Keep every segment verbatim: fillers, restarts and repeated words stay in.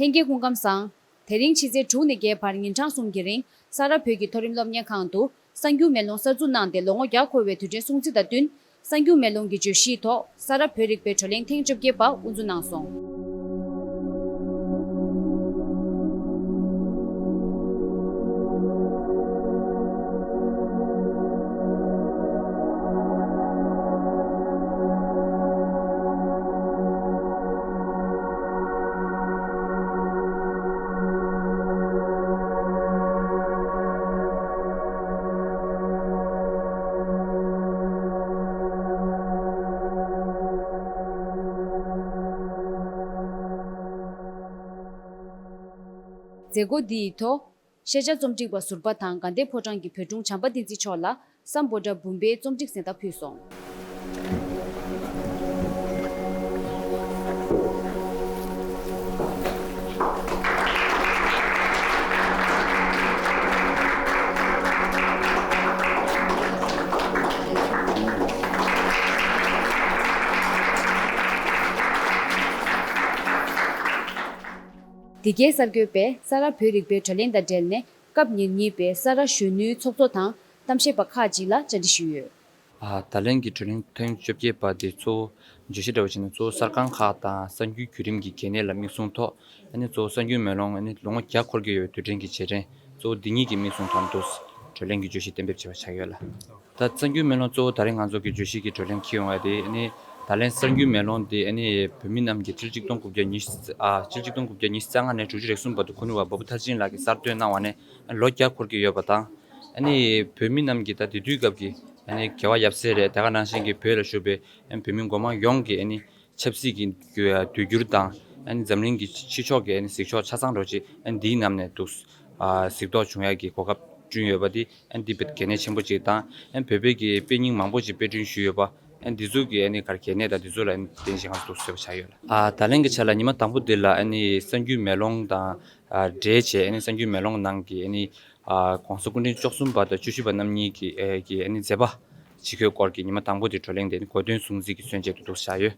ལྷན་རྒྱས་སྐུ་ཁམས་བཟང་། དེ་རིང་ཕྱི་ཚེས་དྲུག་ནས་བརྒྱད་བར་ཉིན་གྲངས་གསུམ་གྱི་རིང་། ས་རཱ་བོད་ཀྱི་མཐོ་རིམ་སློབ་གཉེར་ཁང་དུ། གསར་འགྱུར་མེ་ལོང་གསར་འཛུགས་གནང་སྟེ་ལོ་ངོ་བརྒྱ་འཁོར་བའི་དུས་དྲན་སྲུང་བརྩི་དང་བསྟུན། གསར་འགྱུར་མེ་ལོང་གི་བརྗོད་གཞིའི་ཐོག་ས་རཱ་བོད་རིག་པའི་བགྲོ་གླེང་ཐེངས་བཅོ་བརྒྱད་པ་དབུ་འཛུགས་གནང་སོང་། མཛད་སྒོ་འདི་ཡི་ཐོག་ཤེས་བྱ་རྩོམ་སྒྲིག་པ་ཟུར་པ་དང་དགའ་ལྡན་ཕོ་བྲང་གི་བོད་དྲུང་བྱམས་པ་བསྟན་འཛིན་མཆོག་ལ་སམ་བྷོ་ཊ་འབུམ་པའི་རྩོམ་སྒྲིག་གཟེངས་རྟགས་ཕུལ་སོང་། འདི་གའི་གསར་འགོད་པས་ས་རཱ་བོད་རིག་པའི་བགྲོ་གླེང་དང་འབྲེལ་ནས་སྐབས་ཉེར་གཉིས་པའི་ས་རཱ་གཞོན་ནུའི་ཚོགས་གཙོ་དང་གཏམ་བཤད་པ་ཁག་ཅིག་ལ་བཅར་འདྲི་ཞུས་ཡོད། ཨ། ད་ལན་གྱི་བགྲོ་གླེང་ཐེངས་བཅོ་བརྒྱད་པ་དེ་གཙོ་བོ་བརྗོད་གཞི་འདྲ་བོ་བྱས་ན་གཙོ་བོ་གསར་ཁང་ཁག་དང་གསར་འགྱུར་བརྒྱུད་རིམ་གྱི་གལ་གནད་ལ་དམིགས་སུ་ཐོག་ཨ་ནི་གཙོ་བོ་གསར་འགྱུར་མེ་ལོང་ཨ་ནི་ལོ་ངོ་བརྒྱ་འཁོར་གྱི་ཡོད་པའི་དུས་དྲན་གྱི་རྗེས་དྲན་གཙོ་བོ་འདི་གཉིས་ཀྱི་དམིགས་སུ་ཐོག་འདུག་བགྲོ་གླེང་གི་བརྗོད་གཞི་གཏན་འབེབས་བྱས་པ་ཆགས་ཡོད་ལ། ད་གསར་འགྱུར་མེ་ལོང་གཙོ་བོ་ད་རེས་ང་ཚོ་གི་བརྗོད་གཞི་གི་བགྲོ་གླེང་འཁེལ་ཡོང་བ་དེ་ཨ་ནི་ད་ལན་གསར་འགྱུར་མེ་ལོང་དེ་ཨ་ནི་བོད་མི་རྣམས་ཀྱིས་ཁྲིལ་གཅིག་སྟོང་དགུ་བརྒྱ་ཉི་ཤུ་ཨ་ཁྲིལ་གཅིག་སྟོང་དགུ་བརྒྱ་ཉི་ཤུ་རྩ་ལྔ་ནས་དྲུག་ཅུ་རེ་གསུམ་བར་དུ་ཁུ་ནུ་བ་བ་བུ་མཐར་ཕྱིན་ལགས་ཀྱིས་གསར་གཏོད་གནང་བ་ནས་ལོ་བརྒྱ་འཁོར་གྱི་ཡོད་པ་དང་། ཨ་ནི་བོད་མི་རྣམས་ཀྱིས་ད་དེ་དུས་སྐབས་ཀྱི་ཨ་ནི་དགེ་བ་ཡབ་སྲས་རེད། དེ་ག་ནང་བཞིན་གྱི་བོད་ལ་བཞུགས་པའི་ཨ་ནི་བོད་མི་མགོ་དམངས་ཡོངས་ཀྱིས་ཨ་ནི་ཆབ་སྲིད་ཀྱི་དུས་འགྱུར་དང་ཨ་ནི་འཛམ་གླིང་གི་ཕྱི་ཕྱོགས་ཀྱི་ཨ་ནི་གཟིགས་ཕྱོགས་ཆ་ཚང་འདྲ་བོ་ཅིག་ཨ་ནི་འདིའི་ནང་ནས་འདུག་ཨ་གཟིགས་རྟོག་བྱུང་ཡག་གི་གོ་སྐབས་བསྐྲུན་ཡོད་པ་འདི་ཨ་ནི་འདི་དཔེ་གལ་གནད་ཆེན་པོ་ཅིག་དང་། ཨ་ནི་བོད་པའི་གི་དཔེ་རྙིང་མང་པོ་ཅིག་དཔེ་སྐྲུན་ཞུས་ཡོད་པ། ཨ་ནི་འདི་ཚོ་གི་ཨ་ནི་ག་རེ་གལ་གནད་དང་འདི་ཚོ་ལ་ཨ་ནི་བརྟེན་བྱས་ང་ཚོ་འདུག་བཟོས་པ་ཆགས་ཡོད་ལ། ཨ་ད་ལན་གྱི་ཆ་ལ་ཉི་མ་དང་པོ་འདི་ལ་ཨ་ནི་གསར་འགྱུར་མེ་ལོང་དང་ཨ་འབྲེལ་བྱས་ཨ་ནི་གསར་འགྱུར་མེ་ལོང་ནང་གི་ཨ་ནི་ཨ་༸གོང་ས་སྐུ་ཕྲེང་བཅུ་གསུམ་པ་དང་བཅུ་བཞི་པ་རྣམ་གཉིས་ཀྱི་ཨེ་གི་ཨ་ནི་མཛད་པ་ཇི་བཀོད་སྐོར་གྱི་ཉི་མ་དང་པོ་དེ་བགྲོ་གླེང་དེ་ཨ་ནི་གོ་སྟོན་སྲུང་བརྩི་གི་མཚོན་བྱེད་དུ་འདུག་བཞག་ཡོད།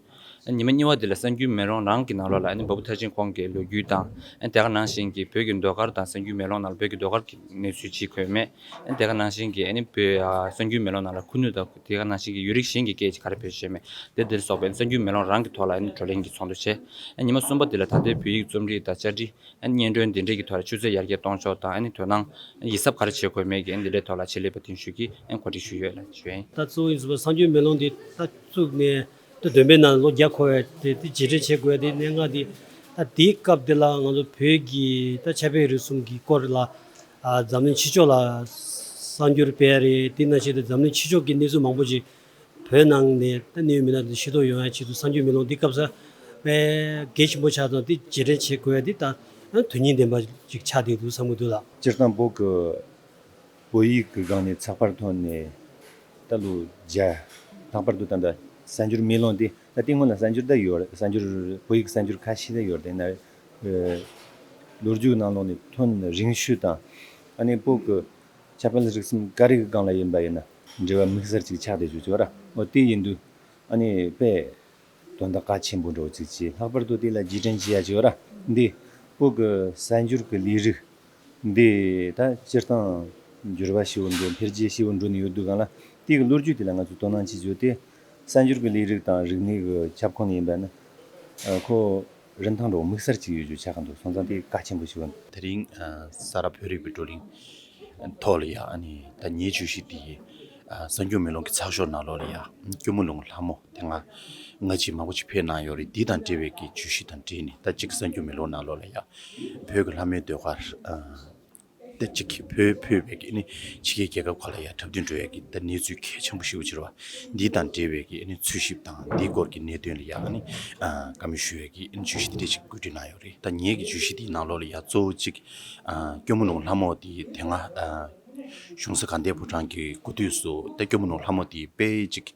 ཨ་ཉི་མ་གཉིས་པ་དེ་ལ་གསར་འགྱུར་མེ་ལོང་རང་གི་ནང་ལོགས་ལ་ཨ་ནི་བ་བུ་མཐར་ཕྱིན་ཁོང་གི་ལོ་རྒྱུས་དང་ཨ་ནི་དེ་ག་ནང་བཞིན་གྱི་བོད་ཀྱི་ཟློས་གར་དང་གསར་འགྱུར་མེ་ལོང་ནང་ལ་བོད་ཀྱི་ཟློས་གར་གྱི་གནས་ཚུལ་ཅིག་འཁོད་མེད། ཨ་ནི་དེ་ག་ནང་བཞིན་གྱི་ཨ་ནི་བོད་ཨ་གསར་འགྱུར་མེ་ལོང་ནང་ལ་ཁུ་ནུ་དང་དེ་ག་ནང་བཞིན་གྱི་ཡུལ་རིགས་གཞན་གྱི་སྐད་ཅིག་ག་རེ་བེད་སྤྱོད་མེད་དེ་འདིར་སོགས་པའི་གསར་འགྱུར་མེ་ལོང་རང་གི་ཐོག་ལ་ཨ་ནི་བགྲོ་གླེང་གི་ཚོགས་འདུ་བྱས། ཨ་ཉི་མ་གསུམ་པ་དེ་ལ་ད་ལྟའི་བོད་ཡིག་རྩོམ་རིག་དང་བཅར་འདྲི། ཨ་ནི་སྙན་སྒྲོན་འདི་འདྲས་ཀྱི་ཐོག་ལ་ཆུ་ཚད་ཡར་རྒྱས་གཏོང་ཕྱོགས་དང་ཨ་ནི་དོ་སྣང་ཡིད་གཟབ་ག་རེ་བྱེད་དགོས་མེད་ཀྱི་ཨ་ནི་འདི་འདྲའི་ཐོག་ལ་ཆེད་ལས་པ་བརྟན་བཞུགས་ཀྱིས་ཨ་ནི་གོ་སྒྲིག་ཞུས་ཡོད་ལ་ཞུ་ཡིན། ད་གཙོ་བོ་ཡིན་ཟེར་བ་གསར་འགྱུར་མེ་ལོང་འདི་ད་བཙུགས་ནས་ད་བདུན་པའི་ནང་ལོ་བརྒྱ་འཁོར་བའི་དེ་དེ་རྗེས་དྲན་བྱེད་དགོས་དེ་གནད་འགག་འདི་ད་དེའི་སྐབས་འདི་ལ་ང་ཚོ་བོད་ཀྱི་ད་ཆབ་དཔལ་རིག་གསུམ་གྱི་སྐོར་ལ་ཨ་འཛམ་གླིང་ཕྱི་ཕྱོགས་ལ་གསར་འགྱུར་སྤེལ་རེད། དེ་ནང་བཞིན་དུ་འཛམ་གླིང་ཕྱི་ཕྱོགས་ཀྱི་གནས་ཚུལ་མང་པོ་ཅིག་བོད་ནང་ནས་ད་གནས་ཡོད་མི་སྣ་དེ་ཤེས་རྟོགས་ཡོང་ཡ་ཆེད་དུ་གསར་འགྱུར་མེ་ལོང་འདི་སྐབས་སུ་དཔེ་གལ་ཆེན་པོ་ཆགས་ཙང་དེ་རྗེས་དྲན་བྱེད་དགོས་ཡ་འདི་ད་དོན་སྙིང་ལྡན་པ་ཅིག་ཆགས་བསྡད་འདུག་བསམ་གྱི་འདུག་ལགས། སྤྱིར་བཏང་བོད་ཀྱི་བོད་ཡིག་གི་སྒང་ནས་ཚགས་པར་ཐོན་ནས་ད་ལོ་བརྒྱ། ལྷག་པར་དུ་ད་ལྟ་གསར་འགྱུར་མེ་ལོང་འདི་ད་དེ་སྔོན་ལ་གསར་འགྱུར་ད་ཡོད་རེད། གསར་འགྱུར་བོད་ཡིག་གསར་འགྱུར་ཁ་ཤས་ད་ཡོད་རེད། དེ་ན་ཨ་ལོ་རྒྱུས་ནང་ལོགས་ནས་ཐོན་རིང་ཤོས་དང་ཨ་ནི་བོད་ཀྱི་ཁྱད་པར་རིག་གསུམ་ག་རེ་གི་སྒང་ལ་ཡིན་པ་ཡིན་ན་འབྲེལ་བ་དམིགས་བསལ་ཅིག་ཆགས་བསྡད་ཡོད་ཅོག་ར། འོ་དེ་ཡིན་དུས་ཨ་ནི་དཔེ་དོན་དག་གལ་ཆེན་པོ་འདྲ་བོ་ཅིག་བྱས། ལྷག་པར་དུ་དེ་ལ་རྗེས་དྲན་བྱེད་ཡ་ཅིག་ཡོད་ར། འདི་བོད་ཀྱི་གསར་འགྱུར་གྱི་ལས་རིགས་འདི་ད་སྤྱིར་བཏང་འགྱུར་བ་ཞེ་པོ་འགྲོ་འཕེལ་རྒྱས་ཞེ་པོ་འགྲོ་ནས་ཡོད་དུས་སྒང་ལ་དེ་གི་ལོ་རྒྱུས་དེ་ལ་ང་ཚོས་དོ་སྣང་བྱེད་རྒྱུ་དེ་གསར་འགྱུར་གྱི་ལས་རིགས་དང་རིག་གནས་ཀྱི་ཁྱབ་ཁོངས་ནས་ཡིན་པ་ན་ཨ་ཁོ་རིན་ཐང་འདྲ་བོ་དམིགས་བསལ་ཅིག་ཡོད་རྒྱུ་ཆགས་ཀྱི་འདུག་སོང་ཙང་དེ་གལ་ཆེན་པོ་ཞིག་ཡིན། དེ་རིང་ཨ་ས་རཱ་བོད་རིག་པའི་བགྲོ་གླེང་ཐོག་ལ་ཡ་ཨ་ནི་ད་ངའི་བརྗོད་གཞི་དེ་ཨ་གསར་འགྱུར་མེ་ལོང་གི་ཚགས་ཤོག་ནང་ལོགས་ལ་ཡ་སྐྱོར་མོ་ལུང་ལྷ་མོ་དེ་སྔ་སྔ་ཕྱི་མང་པོ་ཅིག་ཕེབས་གནང་ཡོད་རེད། འདི་དང་འབྲེལ་བའི་གི་བརྗོད་གཞི་དང་འབྲེལ་ནས་ད་གཅིག་གསར་འགྱུར་མེ་ལོང་ནང་ལོགས་ལ་ཡ་བོད་ཀྱི་ལྷ་མོའི་ཟློས་གར་ཨ། ད་གཅིག་བོད་ཕེབས་པའི་གི་ཨ་ནི་ཕྱི་རྒྱལ་རྒྱལ་ཁབ་ཁག་ལ་ཡ་འཁྲབ་སྟོན་འགྲོ་ཡ་གི་ད་གནས་ཚུལ་གལ་ཆེན་པོ་ཞེ་པོ་ཅིག་རེད་བ། འདི་དང་འབྲེལ་བའི་གི་ཨ་ནི་འཚོལ་ཞིབ་དང་འདིའི་སྐོར་གྱི་གནད་དོན་ལ་ཡ་ཨ་ནི་ཨ་བཀའ་མོལ་ཞུ་ཡ་གི་ཨ་ནི་བརྗོད་གཞི་འདི་འདྲ་ཅིག་བཀོད་སྒྲིག་གནང་ཡོད་རེད། ད་ངའི་གི་བརྗོད་གཞི་འདིའི་ནང་ལོགས་ལ་ཡ་གཙོ་བོ་གཅིག་ཨ་སྐྱོར་མོ་ལུང་ལྷ་མོ་དེ་དེ་སྔ་ཨ་གཞུང་ས་དགའ་ལྡན་ཕོ་བྲང་གི་སྐུ་དུས་སུ་ད་སྐྱོར་མོ་ལུང་ལྷ་མོ་དེ་དཔེ་ཅིག་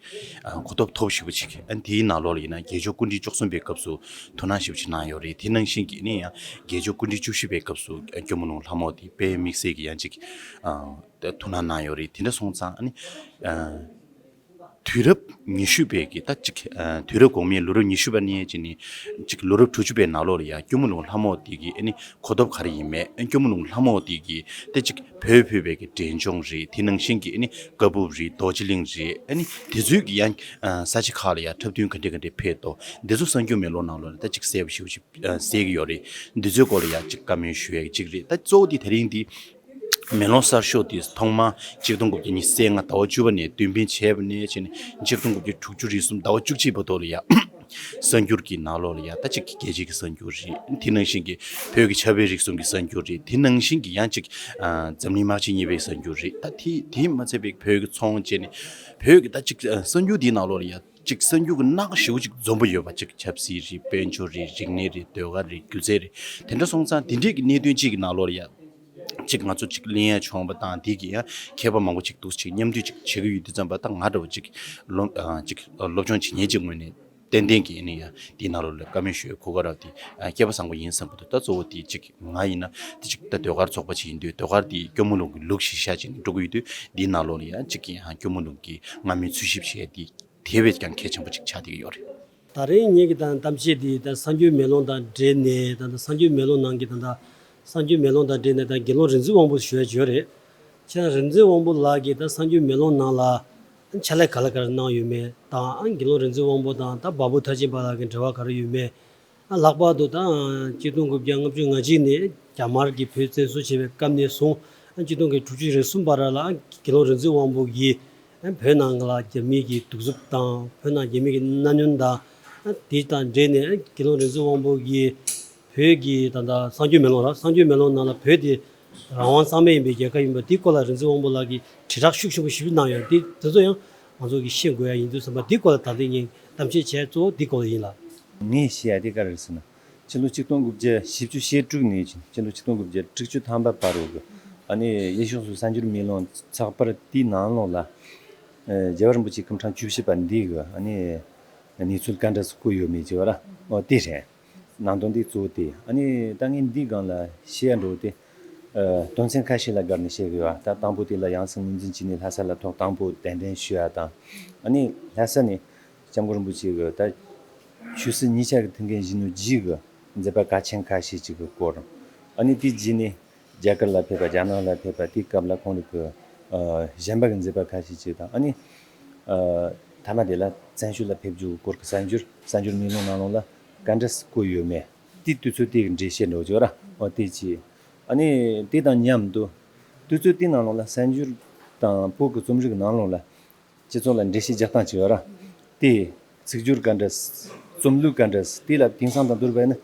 ཨ་གོ་རྟོགས་མཐོ་པོ་ཞེ་པོ་ཅིག་ཨ་དེའི་ནང་ལོགས་ལ་ཡིན་ན་དགེ་སྦྱོར་སྐུ་ཕྲེང་བཅུ་གསུམ་པའི་སྐབས་སུ་ཐུགས་སྣང་ཞེ་པོ་ཅིག་གནང་ཡོད་རེད། དེ་ནང་བཞིན་གྱི་ཨ་ནི་ཡང་དགེ་སྦྱོར་སྐུ་ཕྲེང་བཅུ་བཞི་པའི་སྐབས་སུ་སྐྱོར་མོ་ལུང་ལྷ་མོ་དེ་དཔེ་དམིགས་བསལ་གྱི་ཡང་ཅིག་ཨ་ཐུགས་སྣང་གནང་ཡོད་རེད། དེ་འདྲ་སོང་ཙང་ཨ་ནི་ཨ། དུས་རབས་ཉི་ཤུ་པའི་གི་ད་ཅིག་ཨ་དུས་རབས་གོང་མའི་ལོ་རབས་ཉི་ཤུ་པ་ནས་བྱས་ནས་ཅིག་ལོ་རབས་དྲུག་ཅུ་པའི་ནང་ལོགས་ལ་ཡ་སྐྱོར་མོ་ལུང་ལྷ་མོ་དེ་གི་ཨ་ནི་གོ་སྟོབས་ག་རེ་ཡིན་མེད། སྐྱོར་མོ་ལུང་ལྷ་མོ་དེ་གི་ད་ཅིག་བོད་ཕུད་པའི་གི་འབྲས་ལྗོངས་རེད། དེ་ནང་བཞིན་གི་ཨ་ནི་ཀ་སྦུག་རེད། རྡོ་རྗེ་གླིང་རེད། ཨ་ནི་དེ་ཚོའི་གི་ཡང་ས་ཆ་ཁག་ལ་ཡ་འཁྲབ་སྟོན་ག་འདྲ་ག་འདྲ་ཕེབས་འདུག་འདི་ཚོ་གསར་འགྱུར་མེ་ལོང་ནང་ལོགས་ལ་ད་ཅིག་གསལ་པོ་ཞེ་པོ་ཞིག་གསལ་གི་ཡོད་རེད། འདི་ཚོའི་སྐོར་ལ་ཡ་ཅིག་བཀའ་མོལ་ཞུ་ཡ་གཅིག་རེད། ད་གཙོ་བོ་དེ་དེ་རིང་འདི་མེ་ལོང་གསར་ཤོག་དེ་ཐོག་མ་ཆིག་སྟོང་དགུ་བརྒྱ་ཉི་ཤུ་རྩ་ལྔ་ཟླ་བ་བཅུ་པ་ནས་འདོན་སྤེལ་བྱས་པ་ནས་བྱས་ནས་ཆིག་སྟོང་དགུ་བརྒྱ་དྲུག་ཅུ་རེ་གསུམ་ཟླ་བ་བཅུ་གཅིག་བར་དུ་ལ་ཡ་གསར་འགྱུར་གྱི་ནང་ལོགས་ལ་ཡ་ད་ཅིག་རྒྱལ་སྤྱིའི་གི་གསར་འགྱུར་རེད། དེ་ནང་བཞིན་གྱི་བོད་ཀྱི་ཆབ་དཔལ་རིག་གསུམ་གྱི་གསར་འགྱུར་རེད། དེ་ནང་བཞིན་གྱི་ཡང་ཅིག་འཛམ་གླིང་དམག་ཆེན་གཉིས་པའི་གསར་འགྱུར་རེད། ད་དེ་དེ་མ་ཚད་པའི་བོད་ཀྱི་ཚོང་བྱས་ནས་བོད་ཀྱི་ད་ཅིག་གསར་འགྱུར་དེའི་ནང་ལོགས་ལ་ཡ་ཅིག་གསར་འགྱུར་གྱི་སྣ་ཁ་ཞེ་པོ་ཅིག་འཛོམས་པོ་ཡོད་པ། ཅིག་ཆབ་སྲིད་རེད། དཔལ་འབྱོར་རེད། རིག་གནས་རེད། ཟློས་གར་རེད། སྒྱུ་རྩལ་རེད། དེ་འདྲ་སོང་ཙང་དེ་འདྲས་ཀྱི་གནད་དོན་གཅིག་གི་ནང་ལོགས་ལ་ཡ་ཅིག་ང་ཚོ་ཅིག་གླེང་ཡ་བྱུང་བ་དང་། དེ་གི་ཡང་མཁས་པ་མང་པོ་ཅིག་འདུག་ཅིག་མཉམ་འདུས་ཅིག་བྱེད་ཀྱི་ཡོད་དུས་ཙམ་པ། ད་ང་འདྲ་བོ་ཅིག་སློབ་ཨ་ཅིག་སློབ་སྦྱོང་བྱེད་མཁན་ཅིག་ངོས་ནས་ཏན་ཏན་གྱི་ཨ་ནི་ཡ་དེའི་ནང་ལོགས་ལ་བཀའ་མོལ་ཞུ་ཡའི་གོ་སྐབས་རག་དེ་ཨ་སྐལ་པ་བཟང་པོ་ཡིན་བསམ་གྱི་འདུག་ད་གཙོ་བོ་དེ་ཅིག་ང་ཡིན་ན་དེ་ཅིག་ད་ཟློས་གར་ཚོགས་པ་ཅིག་ཡིན་དུས་ཟློས་གར་དེ་སྐྱོར་མོ་ལུང་གི་ལུགས་གཞིར་བཞག་བྱས་ནས་འགྲོ་གི་ཡོད་དུས། དེའི་ནང་ལོགས་ལ་ཡ་ཅིག་གི་ཨ་སྐྱོར་མོ་ལུང་གི་སྔ་མའི་འཚོལ་ཞིབ་བྱས་དེ་དེ་བས་ཀྱང་གལ་ཆེན་པོ་ཅིག་ཆགས་བསྡད་ཀྱི་ཡོད་རེད། ད་རེས་ངེད་ཀྱི་ད་གཏམ་བཤད་འདི་ད་གསར་འགྱུར་མེ་ལོང་དང་འབྲེལ་ནས། ད་ད་གསར་འགྱུར་མེ་ལོང་ནང་གི་ད་ད་གསར་འགྱུར་མེ་ལོང་དང་འབྲེལ་ནས་ད་དགེ་སློང་རིག་འཛིན་དབང་པོ་ཞུ་ཡ་ཅིག་ཡོད་རེད། ཁྱེད་རང་རིག་འཛིན་དབང་པོ་ལགས་ཀྱིས་ད་གསར་འགྱུར་མེ་ལོང་ནང་ལ་ཕྱག་ལས་ག་ལ་ག་ལ་གནང་ཡོད་མེད་དང་། དགེ་སློང་རིག་འཛིན་དབང་པོ་དང་ད་བ་སྤུ་མཐར་ཕྱིན་པ་ལགས་ཀྱི་འབྲེལ་བ་ག་རེ་ཡོད་མེད། ལྷག་པར་དུ་ད་ཆིག་སྟོང་དགུ་བརྒྱ་ལྔ་བཅུ་ང་གཅིག་ནས་རྒྱ་དམར་གྱིས་བོད་བཙན་བཟུང་བྱས་པའི་སྐབས་ནས་བཟུང་། ཆིག་སྟོང་དགུ་བརྒྱ་དྲུག་ཅུ་རེ་གསུམ་བར་ལ་དགེ་སློང་རིག་འཛིན་དབང་པོ་གིས་བོད་ནང་ལ་རྒྱ་མི་གི་གདུག་རྩུབ་དང་། བོད་ནང་རྒྱ་མི་གི་མནའ་སྨྱོན་དང་། དེ་དང་འབྲེལ་ནས་དགེ་སློང་རིག་འཛིན་དབང་པོ་གིས་བོད་ཀྱི་ད་ལྟ་གསར་འགྱུར་མེ་ལོང་ར། གསར་འགྱུར་མེ་ལོང་ནང་ལ་བོད་དེ་རང་དབང་གཙང་མ་ཡིན་པའི་རྒྱལ་ཁབ་ཡིན་པ་དེའི་སྐོར་ལ་རིག་འཛིན་དབང་པོ་ལགས་ཀྱིས་དྲིལ་བསྒྲགས་ཤུགས་ཆེན་པོ་ཞེ་པོ་གནང་ཡོད། དེ་དེ་ཚོ་ཡང་ང་ཚོ་གིས་ཤེས་དགོས་ཡ་ཡིན་དུས་ཙམ་པ། དེའི་སྐོར་ལ་ད་ལྟ་ངས་གཏམ་བཤད་བྱས་གཙོ་བོ་དེའི་སྐོར་ལ་ཡིན་ལགས། ངས་བཤད་ཡ་དེ་ག་རེ་རེད་ཟེར་ན། ཕྱི་ལོ་ཆིག་སྟོང་དགུ་བརྒྱ་བཞི་བཅུ་ཞེ་དྲུག་ནས་ཕྱིན་ཕྱི་ལོ་ཆིག་སྟོང་དགུ་བརྒྱ་དྲུག་ཅུ་ཐམ་པ་བར་རུ་གི་ཨ་ནི་ཡེ་ཤེས་སོགས་གསར་འགྱུར་མེ་ལོང་ཚགས་པར་དེའི་ནང་ལོགས་ལ། ཨ་རྒྱལ་བ་རིན་པོ་ཆེ་སྐུ་ཕྲེང་བཅུ་བཞི་པ་འདི་གི་ཨ་ནི་གནས་ཚུལ་ག་འདྲ་སེ་བཀོད་ཡོད་མེད་ཅིག་ཡོད་ར། ཨོ་དེ་རེད། ནང་དོན་དེ་གཙོ་བོ་དེ། ཨ་ནི་ད་ངས་འདིའི་སྒང་ལ་བཤད་ཡ་འགྲོ་དེ། ཨ་དོན་ཚན་ཁ་ཤས་ལ་བསྒར་ནས་བཤད་གི་ཡོད། ད་དང་པོ་དེ་ལ་ཡང་སྲིད་ངོས་འཛིན་བྱས་ནས་ལྷ་ས་ལ་ཐོག་དང་པོ་གདན་འདྲེན་ཞུ་ཡ་དང་། ཨ་ནི་ལྷ་ས་ནས་སྐྱབས་མགོན་རིན་པོ་ཆེ་གི་ད་ཆོས་སྲིད་གཉིས་ཆ་གི་ཐུགས་འགན་བཞེས་ནོ་རྗེས་གི་མཛད་པ་གལ་ཆེན་ཁ་ཤས་ཅིག་གི་སྐོར། ཨ་ནི་དེ་རྗེས་ནས་རྒྱ་གར་ལ་ཕེབས་པ། རྒྱ་ནག་ལ་ཕེབས་པ། དེའི་སྐབས་ལ་ཁོང་རང་གི་ཨ་གཞན་པ་གི་མཛད་པ་ཁ་ཤས་ཅིག་དང་། ཨ་ནི་ཨ་མཐའ་མ་དེ་ལ་བཙན་བྱོལ་ལ་ཕེབས་རྒྱུ་གི་སྐོར་གི་གསར་འགྱུར་གསར་འགྱུར་མེ་ལོང་ནང་ལོགས་ལ་ག་འདྲ་སེ་བཀོད་ཡོད་མེད། དེ་དུས་ཚོད་དེ་གི་འགྲེལ་བཤད་འགྲོ་རྒྱུ་ར། ཨོ་དེ་གཅིག། ཨ་ནི་དེ་དང་མཉམ་དུ་དུས་ཚོད་དེའི་ནང་ལོགས་ལ་གསར་འགྱུར་དང་བོད་ཀྱི་རྩོམ་རིག་ནང་ལོགས་ལ་སྤྱི་ཚོགས་ལ་འགྲེལ་བཤད་རྒྱག་སྟངས་ཅིག་ཡོད་ར། དེ་ཚིག་སྦྱོར་ག་འདྲ། རྩོམ་ལུགས་ག་འདྲ། དེ་ལ་དེང་སང་དང་བསྡུར་བ་ཡིན་ན་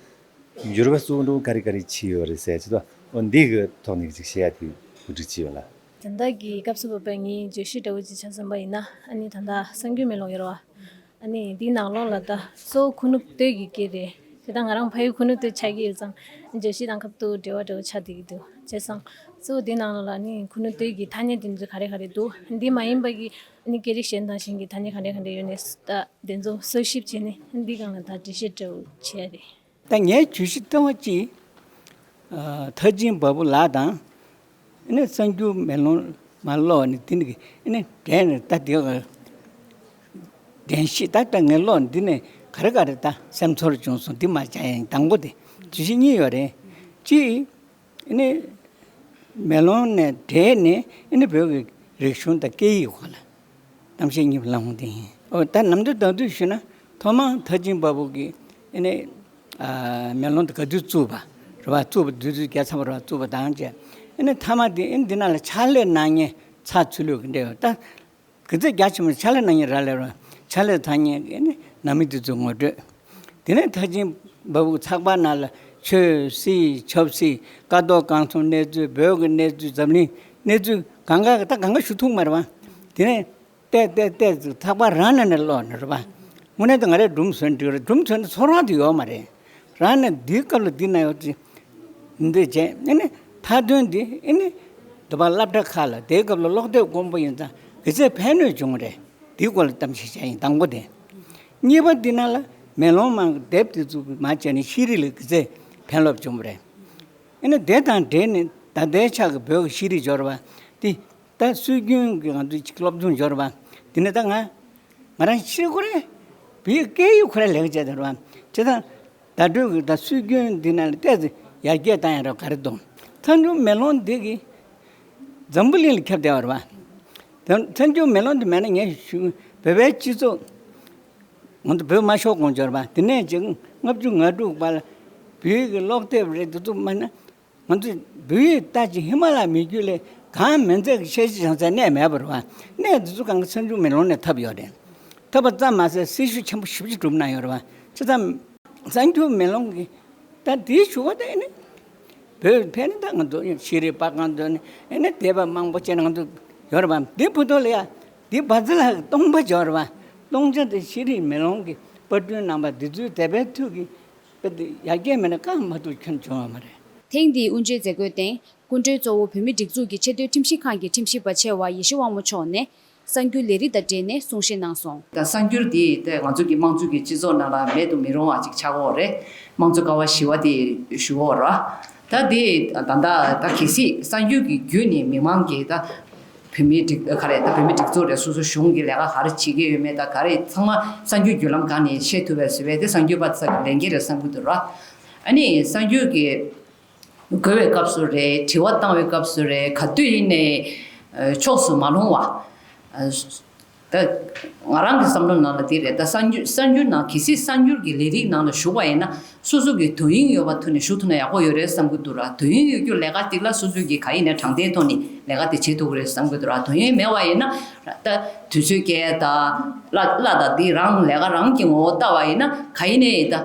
འགྱུར་བ་གཙོ་བོ་འདྲ་བོ་ག་རེ་ག་རེ་ཕྱིན་ཡོད་རེད་ཟེར་ཅིག་ད། འོ་འདི་གི་ཐོག་ནས་ཅིག་བཤད་ཡ་དེ་གོ་སྒྲིག་བྱས་ཡོད་ལགས། ད་ལྟ་གི་སྐབས་སུ་བབས་པའི་ངའི་བརྗོད་གཞི་འདྲ་བོ་ཅིག་ཆ་མཚོན་པ་ཡིན་ན། ཨ་ནི་ད་ལྟ་གསར་འགྱུར་མེ་ལོང་ཡོད་རེད་བ། ཨ་ནི་འདིའི་ནང་ལོགས་ལ་ད་གཙོ་བོ་ཁུ་ནུ་སྟོད་ཀྱི་སྐད་རེད། དེ་ད་ང་རང་ཕ་ཡུལ་ཁུ་ནུ་སྟོད་ཆགས་ཀྱི་ཡོད་ཙང་། བརྗོད་གཞི་དང་ཁ་ཐུག་འབྲེལ་བ་འདྲ་བོ་ཆགས་བསྡད་ཀྱི་འདུག་བྱས་ཙང་གཙོ་བོ་འདིའི་ནང་ལོགས་ལ་ཨ་ནི་ཁུ་ནུ་སྟོད་ཀྱི་ཐ་སྙད་དེ་ཚོ་ག་རེ་ག་རེ་འདུག་འདི་མ་ཡིན་པ་གི་ཨ་ནི་སྐད་རིགས་གཞན་དང་གཞན་གྱི་ཐ་སྙད་ག་འདྲ་ག་འདྲ་ཡོད་ནས། ད་དེ་ཚོ་གསར་ཞིབ་བྱས་ནས་འདིའི་སྒང་ལ་ད་འགྲེལ་བཤད་འདྲ་བོ་བྱས་རེད། ད་ངའི་བརྗོད་གཞི་ལྟེ་བ་གཅིག་ཨ་མཐར་ཕྱིན་བ་སྤུ་ལགས་དང་། ཨ་ནི་གསར་འགྱུར་མེ་ལོང་མར་ཀློག་ནས། དེ་ནི་ཨ་ནི་དྲན་ནས་ད་དེ་ག་དྲན་ཤེས། ད་ད་ངས་ཀློག་འདི་ནས་ག་རེ་ག་རེ་ད་སེམས་ཚོར་བྱུང་སོང་། འདི་མར་བྱ་ཡ་ཡིན། དང་པོ་དེ། བརྗོད་གཞི་གཉིས་ཡོད་རེད། གཅིག་ཨ་ནི་མེ་ལོང་ནས་དྲན་ནས་ཨ་ནི་བོད་ཀྱི་རིག་གཞུང་དང་སྐད་ཡིག་སྐོར་ལ་གཏམ་བཤད་གཉིས་པ་ལ་འོང་དེ་ཡིན། ཨོ་ད་ནམ་དུས་དང་དུས་ཞུས་ན་ཐོག་མར་མཐར་ཕྱིན་བ་སྤུ་གིས་ཨ་ནི་ཨ་མེ་ལོང་དེ་ག་དུས་བཙུགས་པ་རེད་བ། བཙུགས་པ་དུས་ཚོད་བརྒྱ་ཚར་བ་རེད་བ། བཙུགས་པ་དང་བཅས་ཨ་ནི་མཐའ་མ་དེ་ཨ་ནི་འདི་ནང་ལ་ཕྱག་ལས་གནང་མཁན་ཚགས་ཚུད་ལུགས་ཀྱི་འབྲེལ་ཡོད་ད། གི་ཚེ་རྒྱ་ཆེན་པོ་ཕྱག་ལས་གནང་མཁན་རག་ལས་རེད་བ། ཕྱག་ལས་གནང་མཁན་ཨ་ནི་ནང་མི་དེ་ཚོའི་ངོ་སྤྲོད། དེ་ནས་མཐར་ཕྱིན་བ་སྤུ་ཚགས་པར་ནང་ལ་ཆོས་སྲིད་ཆབ་སྲིད་བཀའ་ཐོག་གང་གསུམ་གནས་ཚུལ། བོད་ཀྱི་གནས་ཚུལ། འཛམ་གླིང་གནས་ཚུལ་གང་ག་ད་གང་ག་ཞུ་ཐུབ་མ་རེད་བ། དེ་ནས་བལྟས་བལྟས་བལྟས་ཚེ་ཚགས་པར་རང་ནང་ནས་ཀློག་ནི་རེད་བ། དངོས་གནས་དུ་ང་རས་སྒྲུང་བཟོས་ན་འགྲིག་རེད། སྒྲུང་བཟོས་ན་ཚོར་བ་དེ་ཡོད་མ་རེད། རང་ནས་འདིའི་སྐབས་ལ་འདི་ན་ཡོད་ཅེས་འདི་བྱས་ཨ་ནི་མཐའ་དོན་འདི་ཨ་ནི་འདི་པར་སློབ་གྲྭ་ཁག་ལ་དེའི་སྐབས་ལ་ཀློག་དེབ་དགོངས་པ་ཡིན་ཙང་གི་ཚེ་ཕན་ནུས་བྱུང་རེད། འདིའི་སྐོར་ལ་གཏམ་བཤད་བྱས་ཡིན། དང་པོ་དེ། གཉིས་པ་འདི་ན་ལ་མེ་ལོང་མང་གི་དེབ་དེ་ཚོ་མ་བྱས་ནས་ཤེས་རིག་ལ་གི་ཚེ་ཕན་རླབས་བྱུང་རེད། ཨ་ནི་དེ་དང་འབྲེལ་ནས་ད་ལྟའི་ཆ་གི་བོད་ཀྱི་ཤེས་རིག་སྦྱོར་བ་དེ། ད་སྲོལ་རྒྱུན་གྱི་ང་ཚོའི་ཅིག་སློབ་སྦྱོང་སྦྱོར་བ་དེ་ནི་ད་ང་ ང་རང་ཤེས་ཁོ་རེ་བོད་སྐད་ཡིག་ཁོ་རེ་ལེགས་བྱས་དེ་རེད་བ། བྱས་ཙང་བརྡ་སྤྲོད་ཀྱི་ད་སྲོལ་རྒྱུན་འདི་ནང་ལ་ཏོག་ཙམ་ཡར་རྒྱས་བཏང་ཡ་རོགས་ག་རེ་འདུག། མཚན་བསྒྱུར་མེ་ལོང་འདི་གི་འཛམ་བུ་གླིང་ལ་ཁྱབ་བསྡད་པ་རེད་བ། ད་མཚན་བསྒྱུར་མེ་ལོང་འདི་མེད་ན་ངས་ཞུ་བོད་པའི་སྤྱི་ཚོགས་ང་ཚོ་བོད་མ་ཤོར་གོང་འབྱོར་བ་དེ་ནས་ཅིག་ལྔ་བཅུ་ང་དྲུག་པ་ལ་བོད་ཀྱི་ཀློག་དེབ་རེད་འདི་ཚོ་མ་ན། ང་ཚོས་བོད་ཡིག་ལྟ་ཅི་ཧི་མ་ལ་མི་རྒྱུད་ལས་གང་མི་མཛད་ཀྱི་ཤེས་བྱ་བྱང་ཚད་གནས་མེད་པ་རེད་བ། གནས་འདི་ཚོ་གང་གི་མཚན་བསྒྱུར་མེ་ལོང་ནས་ཐོབ་ཡོད་རེད། ཐོབ་པ་ཙམ་མ་ཟད་སྲི་ཞུ་ཆེན་པོ་ཞེ་པོ་ཅིག་བསྒྲུབས་གནང་ཡོད་རེད་བ། བྱས་ཙང་མཚན་བསྒྱུར་མེ་ལོང་གི་ད་དེའི་ཞུ་བ་དེ་ནི་བོད་ཕན་ནི་ད་ང་ཚོ་ཤེས་རིག་པ་གང་ཚོ་ནི་ཨེ་ནི་དད་པ་མང་པོ་བྱས་ནས་ང་ཚོ་ཡོད་རེད་བ། འདི་བུ་ཐོག་ལ་ཡ་འདི་བ་ཚ་ལགས་ཀྱི་སྟོང་པ་ཅིག་ཡོད་རེད་བ། སྟོང་ཆ་དེ་ཤེས་རིག་མེ་ལོང་གི་པར་སྐྲུན་གནང་པ་འདི་ཚོའི་དད་པའི་མཐུ་གིས། དཔེ་དེ་ཡར་རྒྱས་མེད་ན་རྐང་མ་ཐུག་ཁྱོན་བྱུང་བ་མ་རེད། ཐེངས་འདིའི་དབུ་འབྱེད་མཛད་སྒོའི་སྟེང་སྐུ་མགྲོན་གཙོ་བོ་བོད་མིའི་སྒྲིག་འཛུགས་ཀྱི་ཆེས་མཐོའི་ཁྲིམས་ཞིབ་ཁང་གི་ཁྲིམས་ཞིབ་པ་ཆེ་བ་ཡེ་ཤེས་དབང་མོ་མཆོག་ནས་གསར་འགྱུར་ལས་རིགས་དང་འབྲེལ་ནས་གསུང་བཤད་གནང་སོང་། ད་གསར་འགྱུར་འདི་ད་ང་ཚོ་གི་དམངས་གཙོ་གི་སྤྱི་ཚོགས་ནང་ལ་མེད་དུ་མི་རུང་བ་ཅིག་ཆགས་ཀྱི་ཡོད་རེད། དམངས་གཙོ་ཀ་བ་བཞི་པ་དེ་ཞུ་གི་ཡོད་རེད། ད་དེ་ད་ད་ད་གལ་སྲིད་གསར་འགྱུར་གྱི་བརྒྱུད་ནས་མི་མང་གི་ད་བོད་མིའི་སྒྲིག་ག་རེ་ད་བོད་མིའི་སྒྲིག་འཛུགས་རེད། སོ་སོ་གཞུང་གི་ལས་ཀ་ག་རེ་བྱེད་ཀྱི་ཡོད་མེད་ད་ག་རེ་ཚང་མ་གསར་འགྱུར་བརྒྱུད་ལམ་སྒང་ནས་ཤེས་ཐུབ་པའི་བཟོ་བའི་དེ་གསར་འགྱུར་པ་ཚོ་གི་ལས་འགན་རེད་བསམ་གྱི་འདུག་ར། ཨ་ནི་གསར་འགྱུར་གྱི་གོ་བའི་སྐབས་སུ་རེད། དྲི་བ་བཏང་བའི་སྐབས་སུ་རེད། ག་དུས་ཡིན་ནའི་ཕྱོགས་སུ་མ་ལྷུང་བ། ད་ང་རང་གི་བསམ་བློ་ནང་ལ་འདི་རེད། ད་གསར་འགྱུར་གསར་འགྱུར་ནང་གལ་སྲིད་གསར་འགྱུར་གྱི་ལས་རིགས་ནང་ལ་ཞུགས་པ་ཡིན་ན་སོ་སོ་གི་དོ་དབྱིངས་ཡོད་པ་ཐོག་ནས་ཞུགས་ཐུབ་ན་ཡག་པོ་ཡོད་རེད་བསམ་གྱི་འདུག་ར། དོ་དབྱིངས་ཡོད་རྒྱུ་ལས་ཀ་ཅིག་ལ་སོ་སོ་གི་ག་ཡིན་ནའི་དྲང་བདེན་ཐོག་ནས་ལས་ཀ་དེ་བྱེད་ཐུབ་ཀྱི་རེད་བསམ་གྱི་འདུག་ར། དོ་དབྱིངས་མེད་པ་ཡིན་ན་ད་དུས་ཚོད་སྐྱེལ་ད་གླ་གླ་ད་འདི་རང་ལས་ཀ་རང་གི་ངོ་བོ་ལྟ་བ་ཡིན་ན་ག་ཡིན་ནའི་ད།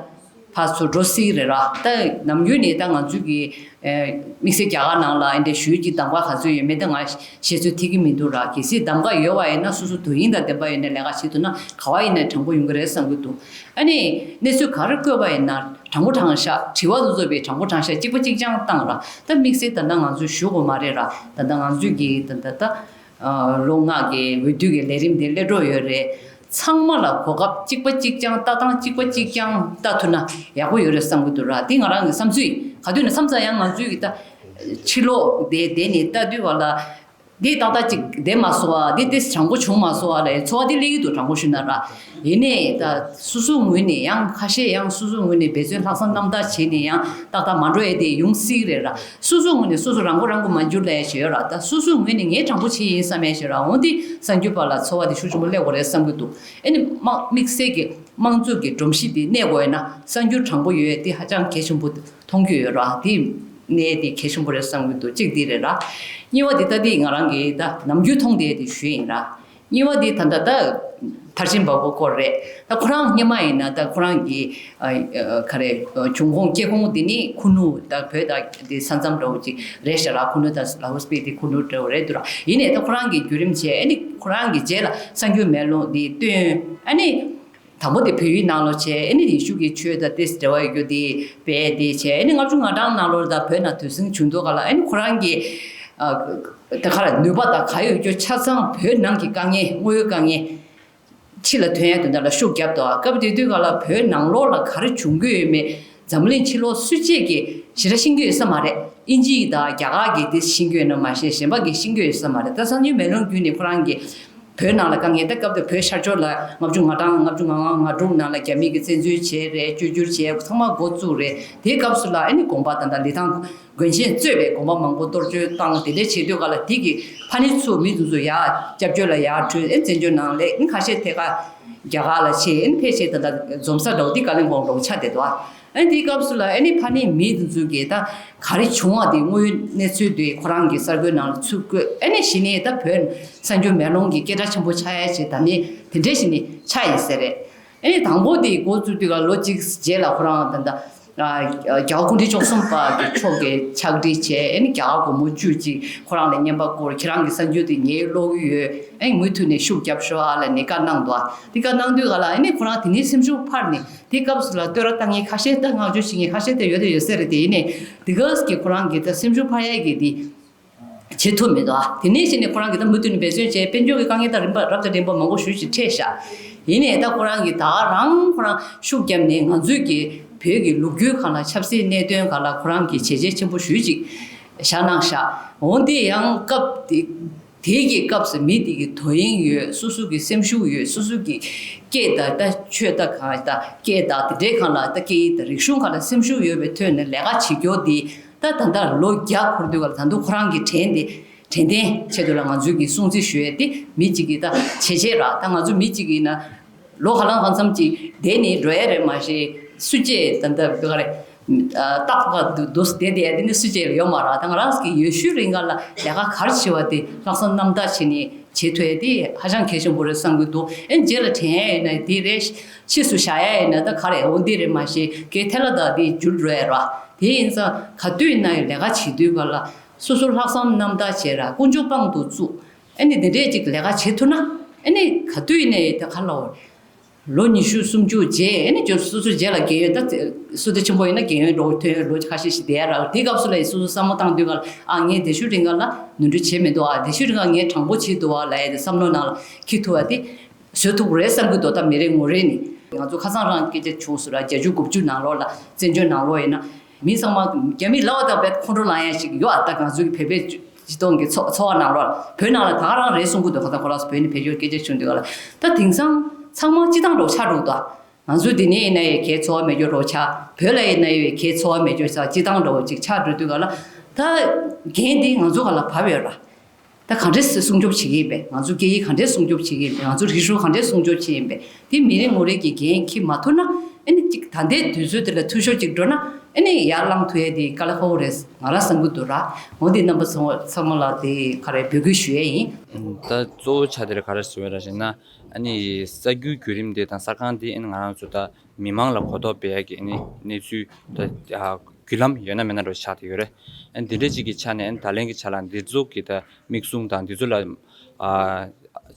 ཕར་ཚུར་འགྲོ་སྲིད་རེད་ར། ད་ནམ་རྒྱུན་ནས་ད་ང་ཚོའི་གི་དམིགས་བསལ་རྒྱ་གར་ནང་ལ་ཨེ་འདྲ་ཞུས་ཀྱི་གདམ་ག་ག་ཚོད་ཡོད་མེད་ད་ང་བཤད་ཚོད་ཐིག་གི་མི་འདུག་ར། གལ་སྲིད་གདམ་ག་ཡོད་པ་ཡིན་ན་སོ་སོ་དོ་དབྱིངས་དང་ལྡན་པ་ཡོད་ནས་ལས་ཀ་བྱེད་ཐུབ་ན་ག་བ་ཡིན་ནའི་དྲང་པོ་ཡོང་གི་རེད་བསམ་གྱི་འདུག། ཨ་ནི་གནས་ཚུལ་ག་རེ་བཀོད་པ་ཡིན་ན་དྲང་པོ་དྲང་བཞག་དྲི་བ་དེ་ཚོ་བའི་དྲང་པོ་དྲང་བཞག་གཅིག་པ་གཅིག་རྐྱང་བཏང་ར། ད་དམིགས་བསལ་ད་ལྟ་ང་ཚོས་ཞུ་དགོས་མ་རེད་ར། ད་ལྟ་ང་ཚོས་གི་ད་ད་ད། ལོ་ལྔ་གི་འོས་བསྡུ་གི་ལས་རིམ་དེ་སླེབས་འགྲོ་ཡོད་རེད། ཚང་མ་ལ་གོ་སྐབས་གཅིག་པ་གཅིག་རྐྱང་ལྟ་སྟངས་གཅིག་པ་གཅིག་རྐྱང་ལྟ་ཐུབ་ན་ཡག་པོ་ཡོད་རེད་བསམ་གྱི་འདུག་ར། དེ་ང་རང་གི་བསམ་ཚུལ་ཡིན། ག་དུས་ནས་བསམ་ཙང་ཡང་ང་ཚོའི་གི་ད་ཕྱི་ལོགས་དེ་དེ་ནས་ལྟ་དུས་བ་ལ་དེ་ཏག་ཏག་ཅིག་བསྡད་མ་སོང་བ་དེ་དེ་དྲང་པོ་བྱུང་མ་སོང་བ་ལ་ཚོར་བ་དེ་སླེབས་ཀྱི་འདུག། དྲང་པོ་ཞུས་ན་ར། ཡིན་ནའི་ད་སོ་སོའི་ངོས་ནས་ཡང་ཁ་ཤས་ཡང་སོ་སོའི་ངོས་ནས་འབད་བརྩོན་ལྷག་བསམ་རྣམ་དག་བྱས་ནས་ཡང་ཏག་ཏག་མ་འགྲོ་ཡས་དེ་ཡོང་སྲིད་རེད་ར། སོ་སོའི་ངོས་ནས་སོ་སོ་རང་མགོ་རང་མགོ་མ་འགྱུར་ལས་ཞེས་ཡོད་ར། ད་སོ་སོའི་ངོས་ནས་ངས་དྲང་པོ་བྱས་ཡིན་བསམ་ཡས་ཞེས་ར། འོན་ཏེ་གསར་འགྱུར་པ་ལ་ཚོར་བ་དེ་ཤུགས་ཆེན་པོ་སླེབས་དགོས་རེད་བསམ་གྱི་འདུག། ཨེ་ནི་དམངས་དམིགས་བསལ་གྱི་དམངས་གཙོ་གི་སྒྲོམ་གཞི་དེ་གནས་དགོས་ཡོད་ན་གསར་འགྱུར་དྲང་པོ་ཡོད་དེ་ཧ་ཅང་གལ་ཆེན་པོ་མཐོང་རྒྱུ་ཡོད་ར། དེ་གནས་དེ་གལ་ཆེན་པོ་རེད་བསམ་གྱི་འདུག། གཅིག་དེ་རེད་ར། གཉིས་པ་དེ་ད་དེ་ང་རང་གི་ད་ནམ་རྒྱུན་མཐོང་བསྡད་དེ་ཞུས་ཡིན་ར། གཉིས་པ་དེ་ད་ལྟ་ད་མཐར་ཕྱིན་པ་པོ་སྐོར་རེད། ད་ཁོ་རང་སྔོན་མ་ཡིན་ན་ད་ཁོ་རང་གི་ཨ་ཨ་ག་རེ་བྱུང་ཁུངས་སྐྱེས་ཁུངས་དེ་ནི་ཁུ་ནུ་ད་བོད་ད་དེ་ས་མཚམས་འདྲ་བོ་ཅིག་རེད་ཤག་ར། ཁུ་ནུ་ད་ལ་ཧོ་སྤེ་དེ་ཁུ་ནུ་འདྲ་བོ་རེད་འདུག་ར། ཡིན་ནའི་ད་ཁོ་རང་གི་བརྒྱུད་རིམ་བྱས་ཨ་ནི་ཁོ་རང་གི་རྗེས་ལ་གསར་འགྱུར་མེ་ལོང་དེ་བཏོན་ཨ་ནི། དང་པོ་དེ་བོད་ཡིག་ནང་ལོགས་བྱས་ཨ་ནི་ཡེ་ཤུ་གི་ཆོས་དང་ཏོག་ཙམ་འབྲེལ་བ་ཡོད་རྒྱུ་དེ་སྤེལ་དེ་བྱས་ཨ་ནི་ལྔ་བཅུ་ང་གྲངས་ནང་ལོགས་ད་བོད་ནང་དུས་ཟིང་བྱུང་དུས་ག་ལ་ཨ་ནི་ཁོ་རང་གི་ཨ་ད་ག་རེ་ནུས་པ་དང་ག་ཡོད་རྒྱུ་ཆ་ཚང་བོད་ནང་གི་དཀའ་ངལ་དངོས་ཡོད་དཀའ་ངལ་ཕྱི་ལ་ཐོན་ཡ་དོན་དག་ལ་ཤུགས་བརྒྱབ་འདུག། ཨ་སྐབས་དེ་དུས་ག་ལ་བོད་ནང་ལོགས་ལ་ག་རེ་བྱུང་གི་ཡོད་མེད་འཛམ་གླིང་ཕྱི་ལོགས་སུ་གཅིག་གིས་ཞེ་དྲག་ཤེས་ཀྱི་ཡོད་ས་མ་རེད། དབྱིན་ཇི་ཡིག་དང་རྒྱ་གར་གྱི་དེ་ཤེས་ཀྱི་ཡོད་ན་མ་ཤེས་གཞན་པ་གིས་ཤེས་ཀྱི་ཡོད་ས་མ་རེད། ད་གསར་འགྱུར་མེ་ལོང་བརྒྱུད་ནས་ཁོ་རང་གིས་བོད་ནང་ལ་དཀའ་ངལ་ད་སྐབས་དེ་བོད་ཤར་ཕྱོགས་ལ་ལྔ་བཅུ་ང་གྲངས་ལྔ་བཅུ་ང་ལྔ་ང་དྲུག་ནང་ལ་རྒྱ་མི་གིས་བཙན་འཛུལ་བྱས་རེད། བཅོས་བསྒྱུར་བྱས་ཚང་མ་འགོ་བཙུགས་རེད། དེའི་སྐབས་སུ་ལ་ཨ་ནི་དགོན་པ་ད་ལྟ་ལི་ཐང་དགོན་ཆེན་གཙོས་པའི་དགོན་པ་མང་པོ་གཏོར་བཅོམ་བཏང་དེ་འདྲ་བྱེད་དུས་ག་ལ་དེ་གི་ཕ་ནི་ཚུར་མི་དེ་ཚོ་ཡར་སྐྱབས་བཅོལ་ལ་ཡར་བྲོས་ཨེ་བཙན་བྱོལ་ནང་ལས་ཨེ་ཁ་ཤས་ཐད་ཀར་རྒྱ་གར་ལ་ཆས་ཨེ་ཕལ་ཆེར་ད་ལྟ་འཛོམས་ས་འདྲ་བོ་དེ་ཀ་ལིང་པོང་འདྲ་བོ་ཆགས་བསྡད་འདུག་ཨ། ཨ་ནི་དེའི་སྐབས་སུ་ལ་ཨ་ནི་ཕ་ནི་མི་དེ་ཚོ་གིས་ད་ག་རེ་བྱུང་བ་དེ་དངོས་ཡོད་གནས་ཚུལ་དེ་ཁོ་རང་གི་གསར་འགོད་ནང་ལ་ཚུར་བཀོད་ཨ་ནི་གཞི་ནས་ད་བོད་གསར་འགྱུར་མེ་ལོང་གི་སྐད་གྲགས་ཆེན་པོ་ཆགས་ཡ་ཆེད་ད་ནི་དེ་འདྲས་ཞིག་ནི་ཆགས་ཡིན་ཟེར་རེད། ཨ་ནི་དང་པོ་དེ་འགོ་བཙུགས་དུས་ཀ་ལོ་གཅིག་རྗེས་ལ་ཁོ་རང་ད་ལྟ་རྒྱལ་བ་སྐུ་ཕྲེང་བཅུ་གསུམ་པ་གི་མཆོག་གི་ཕྱག་བྲིས་བྱས་ཨ་ནི་རྒྱ་གར་སྒོར་མོ་བཅུ་གཅིག་ཁོ་རང་ལ་བརྙན་པར་བསྐུར་ཁྱེད་རང་གི་གསར་འགྱུར་དེ་ངས་ཀློག་གི་ཡོད་ཨ་ནི་མུ་མཐུད་ནས་ཤུགས་རྒྱབ་ཤོག་ཨ་ལབ་ནས་བཀའ་གནང་འདུག་ཨ། དེ་བཀའ་གནང་དུས་ག་ལ་ཨ་ནི་ཁོ་རང་དེ་ནས་སེམས་ཤུགས་འཕར་ནས། དེ་སྐབས་སུ་ལ་བསྟོད་ར་བཏང་མཁན་ཁ་ཤས་དང་བསྔགས་བརྗོད་བྱེད་མཁན་ཁ་ཤས་དེ་ཡོད་དེ་ཡོད་ས་རེད། དེ་ཡིན་ནའི་དེ་ག་གི་ཁོ་རང་གི་ད་སེམས་ཤུགས་འཕར་ཡས་ཀྱི་དེ་བྱེད་ཐུབ་མི་འདུག་ཨ། དེ་ནས་གཞི་ནས་ཁོ་རང་གི་ད་མུ་མཐུད་ནས་འབད་བརྩོན་བྱས་དཔལ་འབྱོར་གྱི་དཀའ་ངལ་དང་རིམ་པ་རབ་དང་རིམ་པ་མང་པོ་ཞེ་ཅིག་འཕྲད་ཤག། ཡིན་ནའི་ད་ཁོ་རང་གི་ད་རང་ཁོ་རང་ཤུགས་བརྒྱབ་ནས་ང་ཚོའི་གི་བོད་ཀྱི་ལོ་རྒྱུས་སྒང་ལ་ཆབ་སྲིད་གནད་དོན་སྒང་ལ་ཁོ་རང་གི་བྱས་རྗེས་ཆེན་པོ་ཞེ་ཅིག་བཞག་གནང་ཤག། འོན་ཏེ་ཡང་སྐབས་དེ། དེ་གི་སྐབས་སུ་མི་དེ་གི་དོ་དབྱིངས་ཡོད། སོ་སོ་གི་སེམས་ཤུགས་ཡོད། སོ་སོ་གི་སྐད་དང་ད་ཆོས་དང་གང་ད་སྐད་དང་དེ་འདྲའི་སྒང་ལ་ད་སྐད་ཡིག་དང་རིག་གཞུང་སྒང་ལ་སེམས་ཤུགས་ཡོད་པའི་ཐོག་ནས་ལས་ཀ་བྱེད་རྒྱུ་དེ་ད་ད་ལྟ་ལོ་བརྒྱ་འཁོར་དུས་སྒང་ལ་ད་དུང་ཁོ་རང་གི་དྲན་དེ་དྲན་རྟེན་ཆེད་དུ་ལ་ང་ཚོའི་གི་སྲུང་བརྩི་ཞུ་ཡས་དེ་མི་གཅིག་གིས་ད་བྱས་བྱས་ར། ད་ང་ཚོ་མི་གཅིག་གིས་ན་ལོ་ག་ལ་གང་འཚམ་ཅིག་བསྡད་ནས་འགྲོ་ཡས་རེད། མ་གཞི་སུ་གཅིག་ད་ལྟ་བོད་ག་རེ་རྟག་པར་འདུག་འདུག་བསྡད་བསྡད་ཡ་དེ་ནི་སུ་གཅིག་ཡོད་མ་རེད། ད་ང་རང་གི་ཡོད་ཤུལ་རིང་ག་ལ་ལས་ཀ་ག་རེ་བྱེད་པ་དེ་ལྷག་བསམ་རྣམ་དག་བྱས་ནས་བྱེད་ཐུབ་ཡ་དེ་ཧ་ཅང་གལ་ཆེན་པོ་རེད་བསམ་གྱི་འདུག་ཨེ་རྗེས་ལ་དྲན་ཡ་ཡིན་ན་དེ་རེད། ཕྱིས་སུ་བཞག་ཡ་ཡིན་ན་ད་ག་རེ་འོ་འདི་རེད། མ་གཞི་གའི་ཐལ་ལ་དག་དེ་འགྱུར་འགྲོ་ཡ་ར། དེ་ཡིན་ཙང་ག་དུས་ཡིན་ན་ཡང་ལས་ཀ་བྱེད་དུས་ག་ལ་སོ་སོ་ལྷག་བསམ་རྣམ་དག་བྱས་ར་ཀུན་སྤྱོད་དཔང་དུ་བཙུགས། ཨ་ནི་འདི་འདྲས་ཅིག་ལས་ཀ་བྱེད་ཐུབ་ན་ཨ་ནི་ག་དུས་ཡིན་ནའི་ད་ག་ལ་འོ། ལོ་ཉི་ཤུ་སུམ་ཅུ་རྗེས་ཨ་ནི་ཅོ་སོ་སོ་རྗེས་ལ་རྒན་ཡོལ་ད་སུ་དེ་ཆེན་པོ་ཡིན་ན་རྒན་ཡོལ་འགྲོ་ཐོན་ལོ་ཁ་ཤས་ཤིག་བསྡད་ཡ་ར། དེ་སྐབས་སུ་ལ་ཡི་སོ་སོ་བསམ་བློ་བཏང་དུས་ག་ལ་ཨ་ངས་དེ་ཤུ་རིང་ག་ལ་ནོར་འཁྲུལ་བྱས་མི་འདུག་ཨ་དེ་ཤུ་རིང་ག་ངས་དྲང་པོ་བྱས་འདུག་ཨ་ལ་ཡ་དེ་བསམ་བློ་ནང་ལ་འཁྱེར་ཐུབ་པ་དེ། བཟོ་ཐུབ་རེད་བསམ་གྱི་འདུག་ད་མི་རེ་ངོ་རེ་ནི་ང་ཚོ་ཁ་སང་རང་སྐད་ཆ་བྱུང་སོང་ར། བརྒྱད་ཅུ་དགུ་བཅུ་ནང་ལོགས་ལ་བཙན་བྱོལ་ནང་ལོགས་ཡིན་ན་མི་ཚང་མ་རྒྱ་མི་ལབ་པ་དང་བས་ཁོང་ཁྲོ་ལངས་ཡ་ཞིག་ཡོད་ཨ། ད་ང་ཚོའི་བོད་པའི་སྤྱི་སྤྱི་སྟོང་གི་འཚོ་འཚོ་བ་ནང་ལོགས་ལ་བོད་ནང་ལ་ད་ག་རང་རེད་གསུང་གི་འདུག་ཁ་སང་ཁོ་རང་ཚོ་བོད་ནས་ཕེབས་ཡོད་སྐད་ཆ་བྱུང་དུས་ག་ལ་ད་དེང་སང་ཚང་མ་སྤྱི་བཏང་འགྲོ་ཆགས་འགྲོ་འདུག་ང་ཚོ་འདི་ནས་ཡིན་ན་ཡང་གའི་འཚོ་བ་མེད་རྒྱུ་རོ་ཆགས། བོད་ལ་ཡིན་ན་ཡང་གའི་འཚོ་བ་མེད་རྒྱུ་ཆགས། སྤྱི་བཏང་འགྲོ་ཅིག་ཆགས་འགྲོ་དུས་ག་ལ་ད་འགན་འདི་ང་ཚོ་ག་ལ་བབས་ཡོད་ར། ད་ག་འདྲས་སེ་སྲུང་སྐྱོབ་བྱེད་ཀྱི་ཡིན་པས། ང་ཚོ་སྐད་ཡིག་ག་འདྲས་སྲུང་སྐྱོབ་བྱེད་ཀྱི་ཡིན་པས། ང་ཚོ་རིག་གཞུང་ག་འདྲས་སྲུང་སྐྱོབ་བྱེད་ཀྱི་ཡིན་པས། དེ་མི་རེ་ངོ་རེ་གི་འགན་འཁྱེར་མ་ཐུབ་ན་ཨ་ནི་ཅིག་ད་ལྟའི་དུས་ཚོད་དེ་ལ་འཐུས་ཤོར་ཅིག་འགྲོ་ན་ཨ་ནི་ཡར་ལངས་ཐུབ་ཡས་དེ་དཀའ་ལས་ཁག་པོ་རེད་ང་རང་བསམ་གྱི་འདུག་ར། འོ་དེ་རྣམ་པ་ཚང་མ་ཚང་མ་ལ་དེ་ག་རེ་འབོད་སྐུལ་ཞུ་ཡས་ཡིན། ད་གཙོ་བོ་ཆ་དེ་ལ་ག་རེ་ཟེར་བ་ར་ཞེ་ན་ཨ་ནི་གསར་འགྱུར་བརྒྱུད་རིམ་དེ་དང་གསར་ཁང་དེ་ཨ་ནི་ང་རང་ཚོ་ད་མི་མང་ལ་གོ་རྟོགས་སྤེལ་ཡས་ཀྱི་ཨ་ནི་གནས་ཚུལ་ད་བརྒྱུད་ལམ་ཡོད་ན་མེད་ན་འདྲ་ཆགས་བསྡད་ཡོད་རེད། ཨ་ནི་དེ་འདྲ་ཅིག་གི་ཆ་ནས་ཨ་ནི་ད་ལན་གྱི་ཆ་ལ་འདི་ཚོ་གི་ད་དམིགས་བཟུང་དང་འདི་ཚོ་ལ་ཨ་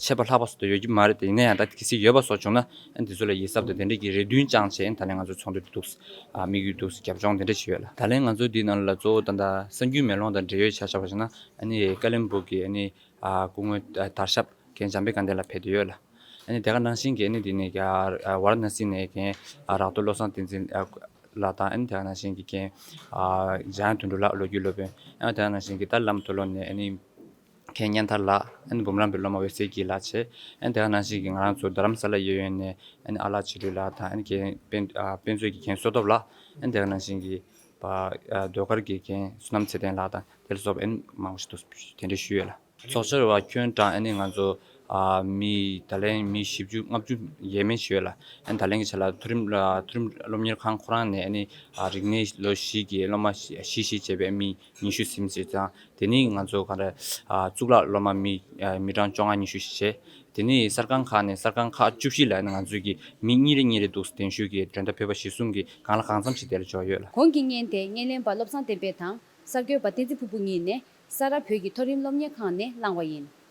ཆད་པ་ལྷག་པ་སོགས་ད་ཡོད་ཀྱི་མ་རེད། དེ་ཡིན་ན་ཡང་ད་གལ་སྲིད་ཡོད་པ་སོགས་བྱུང་ན་ཨ་ནི་འདི་ཚོ་ལ་ཡིད་གཟབ་དང་དེ་འདྲ་གི་རེ་འདུན་བཅངས་བྱས་ཨ་ནི་ད་ལན་ང་ཚོ་ཚོགས་འདུ་འདུག་ཨ་དམིགས་ཡུལ་འདུག་རྒྱབ་ལྗོངས་དེ་འདྲ་ཞིག་ཡོད་ལ། ད་ལན་ང་ཚོ་འདི་ནང་ལ་གཙོ་བོ་ད་ད་གསར་འགྱུར་མེ་ལོང་དང་འབྲེལ་ཡོད་ཆ་བཞག་པ་བྱས་ན་ཨ་ནི་ཀ་ལོན་སྦུག་གི་ཨ་ནི་ཨ་སྐུ་ངོ་དར་ཞབས་རྒན་འཇམ་དཔལ་དགའ་ལྡན་ལགས་ཕེབས་བསྡད་ཡོད་ལ། ཨ་ནི་དེ་ག་ནང་བཞིན་གྱི་ཨ་ནི་འདི་ནས་ཀྱ་ཝཱ་ར་ཎ་སི་ནས་རྒན་རག་རྡོར་བློ་བཟང་བསྟན་འཛིན་ལགས་དང་ཨ་ནི་དེ་ག་ནང་བཞིན་གྱི་རྒན་འཇམ་དབྱངས་དོན་གྲུབ་ལགས་ལོ་རྒྱུས་སློབ་དཔོན། ཨ་ནི་དེ་ག་ནང་བཞིན་གྱི་ད་བླ་མ་མཐོ་སློབ་ནས་ཨ་ནི་རྒན་གཉན་ཐར་ལགས། ཨ་ནི་འབུམ་རམས་པའི་སློབ་མ་འོད་ཟེར་གྱི་ལགས་བྱས། ཨ་ནི་དེ་ག་ནང་བཞིན་གྱི་ང་རང་ཚོ་རྡ་རམ་ས་ལ་གཡས་གཡོན་ནས་ཨ་ནི་ཨ་ལགས་ཆོས་སྒྲོན་ལགས་དང་ཨ་ནི་རྒན་དཔེ་ཨ་དཔེ་མཛོད་ཀྱི་རྒན་བསོད་སྟོབས་ལགས། ཨ་ནི་དེ་ག་ནང་བཞིན་གྱི་པ་ཨ་ཟློས་གར་གྱི་རྒན་བསོད་ནམས་ཚེ་བརྟན་ལགས་དང་དེ་ལ་སོགས་པ་ཨ་ནི་མང་པོ་ཞིག་འདུག་དེ་འདྲ་ཞུས་ཡོད་ལ། ཚོགས་བཅར་བ་ཁྱོན་དྲངས་ཨ་ནི་ང་ཚོ་ཨ་མི་ད་ལན་མི་བཞི་བཅུ་ལྔ་བཅུ་ཡས་མས་ཞིག་ཡོད་ལ། ཨ་ནི་ད་ལན་གྱི་ཆ་ལ་མཐོ་རིམ་ཨ་མཐོ་རིམ་སློབ་གཉེར་ཁང་ཁོ་རང་ནས་ཨ་ནི་ཨ་རིག་གནས་ལོ་བཞི་གི་སློབ་མ་བཞི་བཞི་བྱས་པའི་མི་ཉི་ཤུ་ཟིན་ཟིན་ཙང་དེ་ནི་ང་ཚོ་ག་རེ་ཨ་གཙུག་ལག་སློབ་མ་མི་ཨ་མི་གྲངས་བཅོ་ལྔ་ཉི་ཤུ་ཞིག་བྱས། དེ་ནི་གསར་ཁང་ཁག་ནས་གསར་ཁང་ཁག་བཅུ་བཞི་ལ་ཨ་ནི་ང་ཚོའི་གི་མི་གཉིས་རེ་གཉིས་རེ་འདུག་གདན་ཞུས་ཀྱི་མགྲོན་བརྡ་ཕེབས་པ་གཞི་བཟུང་གི་གང་ལ་གང་འཚམ་ཞིག་དེ་ལ་འབྱོར་ཡོད་ལ། གོང་གི་བརྙན་དེ་བརྙན་ལེན་པ་བློ་བཟང་བསྟན་འཕེལ་དང་གསར་འགོད་པ་བསྟན་འཛིན་ཕུར་བུ་གཉིས་ནས་ས་རཱ་བོད་ཀྱི་མཐོ་རིམ་སློབ་གཉེར་ཁང་ནས་བླངས་པ་ཡིན།